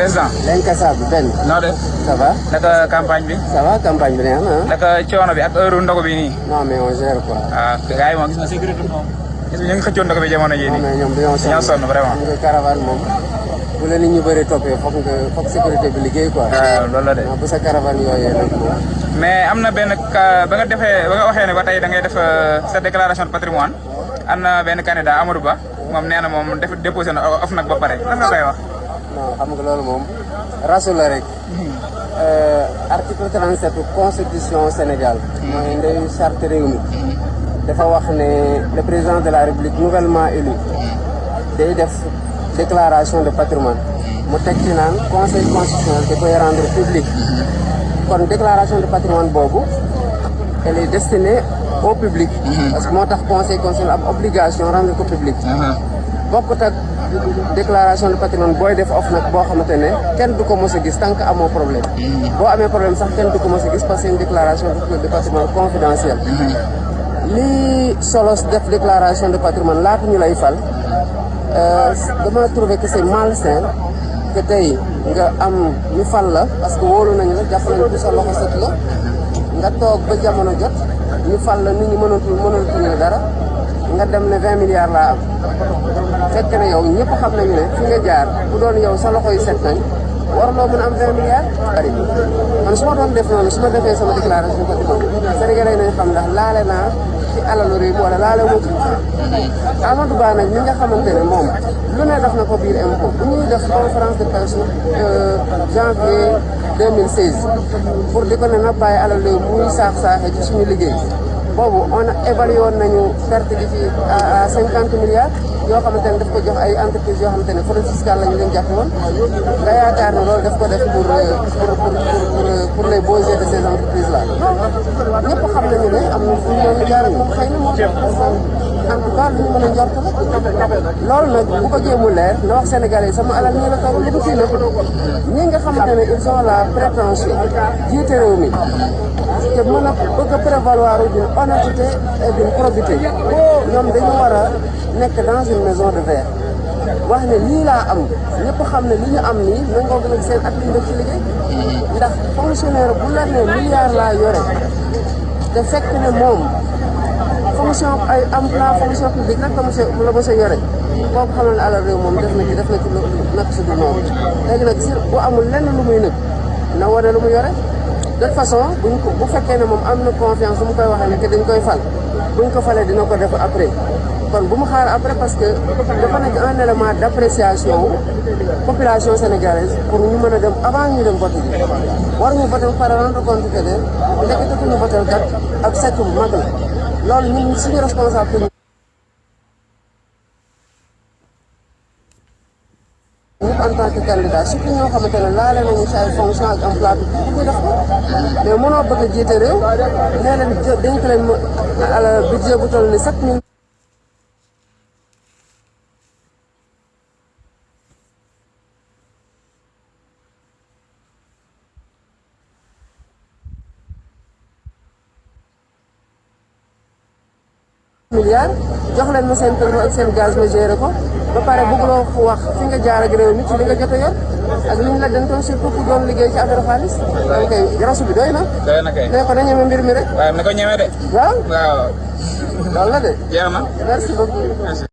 président. l'incassable benn. noo def. ça va. naka campagne bi. ça va campagne bi neex na. naka coono bi ak heure ndogu bi nii. non mais on gère quoi. ah gars yi moom gis nga sécurité moom. gis nga ñu ngi xëccoon ndogu bi jamono jii nii. non mais ñoom dañoo sonn vraiment. nga caravane moom bu la nit ñu bëri toppee foog sécurité bi liggéey quoi. waaw loolu la de. bu sa caravane yooyee nag moom. mais am na benn ba nga waxee ne ba tey da ngay def sa déclaration de patrimoine am na benn candidat Amadou Ba moom nee na moom déposé na OFNAC ba pare lan nga koy wax. non xam nga loolu moom rasu la rek. article 37 constitution Sénégal. mooy ndeyu charte réew mi. dafa wax ne le président de la République nouvellement élu day def déclaration de patrimoine mu teg ci naan conseil constitutionnel da koy rendre public. kon déclaration de patrimoine boobu elle est destinée au public. parce que moo tax conseil constitutionnel am obligation rendre ko public. bokkut ak déclaration de patrimoine booy def OFNAC boo xamante ne kenn du ko mos a gis tant que amoo problème. boo amee problème sax kenn du ko mos a gis parce que c'est une déclaration de patrimoine confidentielle. lii solos def déclaration de patrimoine laata ñu lay fal dama trouvé que c'est malsain que tey nga am ñu fal la parce que wóolu nañu la jàpp nañu ko sa loxo set la nga toog ba jamono jot ñu fal la nit ñi mënatul la dara nga dem ne 20 milliards laa am fekk na yow ñëpp xam nañu ne fi nga jaar bu doon yow sa loxo yi set nañ waruloo mën a am 20 milliards. man su ma doon def noonu su ma defee sama déclaration patrimoine Sénégalais nañ xam ndax laale naa ci alalu réew wala laale moo ci. Amadou Ba nag ñi nga xamante ne moom lu ne def na ko biir impôt bu ñuy def conférence de presse janvier 2016 pour di ko ne na bàyyi alal réew muy saax-saaxee ci suñu liggéey boobu on a évalué woon nañu perte gi ci à 50 milliards yoo xamante ne daf ko jox ay entreprises yoo xamante ne fraude fiscale la ñu leen jàppe woon nga yaakaar ne loolu daf ko def pour les beaux yeux de ces entreprises là ñëpp xam nañu ne am na fu ñu mën a jaar moom xëy na moom en tout cas lu ñu mën a njort la loolu nag bu ko jéemu leer na wax Sénégalais yi sama alal ñii la toll lu mu fii nag ñi nga xamante ne ils ont la prétention jiite réew mi te mën a bëgg a prévaloir d'une honnêteté et d'une probité ñoom dañu war a nekk dans une maison de verre wax ne lii laa am ñëpp xam ne li ñu am nii nangoo gën a seen at li ñu def ci liggéey ndax fonctionnaire bu la ne milliard laa yore te fekk ne moom fonction ay emploi fonction publique nag la mos a yore kooku xam ne alal réew moom def na ci nag su du noonu léegi nag si bu amul lenn lu muy nëg na wane lu mu yore de toute façon bu fekkee ne moom am na confiance bu mu koy waxee ne que dañ koy fal buñ ko falee dina ko def après kon bu mu xaar après parce que dafa nekk un élément d'appréciation population sénégalaise pour ñu mën a dem avant ñu dem vote ji war ñu voté par rendre compte que ne ndekete ku ñu voté kat ak sàcc bu mag la loolu ñun suñu responsable en tant que candidat surtout ñoo xamante ne laale nañu ci ay fonction ak emploi bi ñu def ko mais mënoo bëgg a jiite réew nee leen dénk leen budget bu toll ni 7 milliards jox leen ma seen pétrole ak seen gaz ma géré ko ba pare bëgguloo wax fi nga jaar ak réew mi ci li nga jot a yor ak li ñu la dentoon surtout ku doon liggéey ci affaire xaalis donc kay rasu bi doy na. doy na kay ne ko na ñeme mbir mi rek. waaw na ko ñeme de. waaw waaw. loolu la de. jeex na. merci beaucoup.